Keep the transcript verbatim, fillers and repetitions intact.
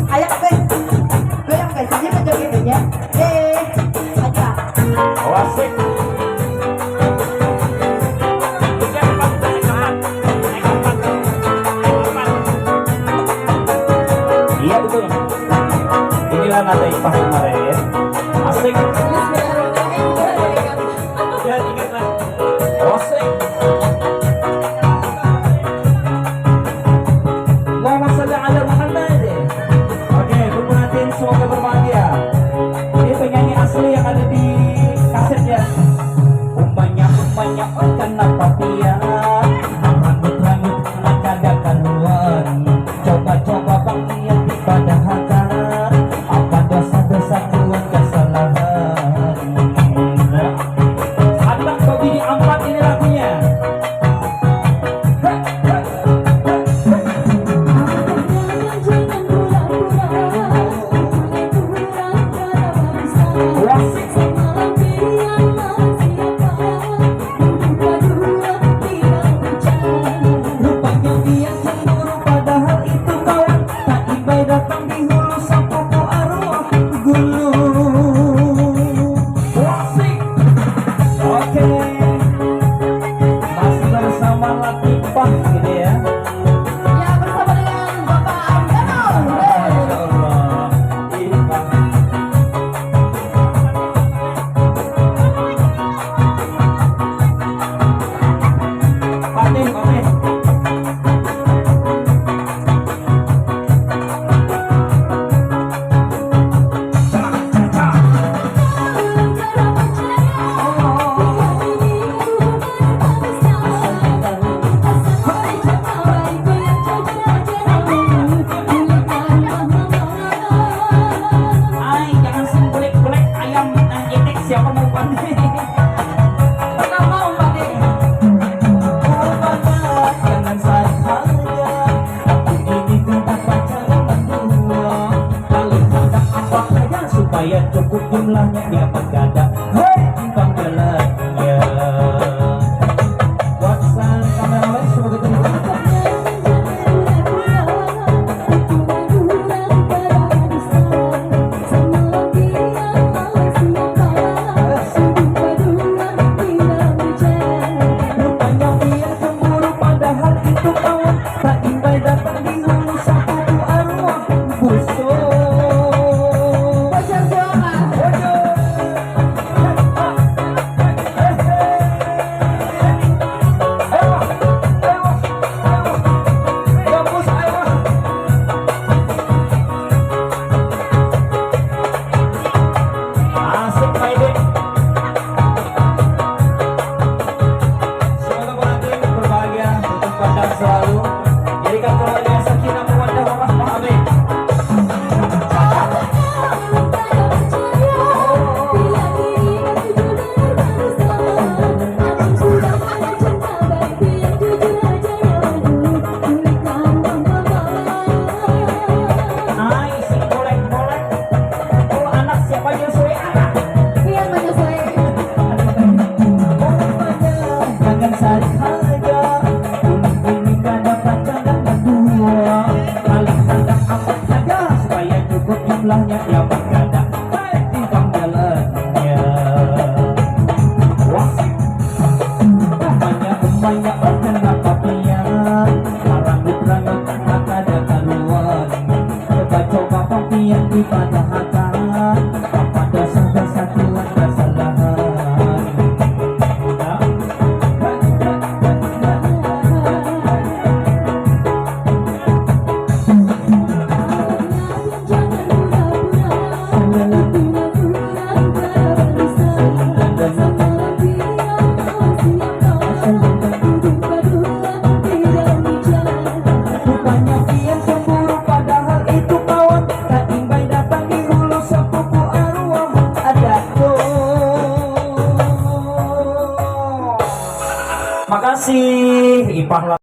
Ayo, guys. Goyang, guys. Ini menjoget aja. Eh, aja. Wasik. Iya, betul. Inilah nada Ipah kemarin. Asik. Bismillahirrahmanirrahim. Dan ingatlah. Asik. Allahumma sholli ala Muhammad. Oke, Bun Munatin, semoga berbahagia. Ini penyanyi asli yang ada di kaset ya. Umpanya, umpanya, oh kenapa dia rambut-rambut kada karuan. Coba-coba bang lihat di pada haka, apa dosa-dosa buat kesalahan. Anak bini ampat ini lagunya. Rupanya dia cemburu, padahal itu kawan. Tak ibai datang di hulu, sapupu arwah gulu. Wasik. Oke. Masih bersama Latifah gitu ya. Ya, bersama dengan Bapak Argano. Masya Allah. Ih, Pak. Pakai, pakai. Ai, jangan sing kulik-kulik ayam nang itik, siapa mau pandai? Pertama, Om Pade. Jangan sarik haja. Aku ini tempat pacaran berdua. Paling tidak apa saja supaya cukup jumlahnya, dia menggadak. Hei, timpang jalannya. Buat sang kameramen, semoga terhibur. Rupanya dia cemburu, padahal itu kawan. Tak ibai datang di hulu, sapupu arwah busuk. Bocor doang lah. Bocor. Asik, Pak Edi. Semoga Pak Edi berbahagia, tetap pandang selalu. Jadikan keluarga sakinah mawaddah warahmah. Amin. Ai, sing boleh-boleh. Oh, anak siapa nyusui anak? Pian menyusui. Jangan sarik haja. Ulun ini kada pacaran berdua. Paling kada amat saja supaya cukup jumlahnya. Ya kada. Hai, timpang jalannya. Wah. Umanya, umanya, oh kenapa pian? Maranggut-ranggut, kada karuan. Coba-coba pang pian dipadahakan, apa dosa-dosa tuan kasalahan. Rupanya pian cemburu, padahal itu kawan. Kaimbai datang di hulu, sapupu arwah ada tuh. Makasih, Ipah.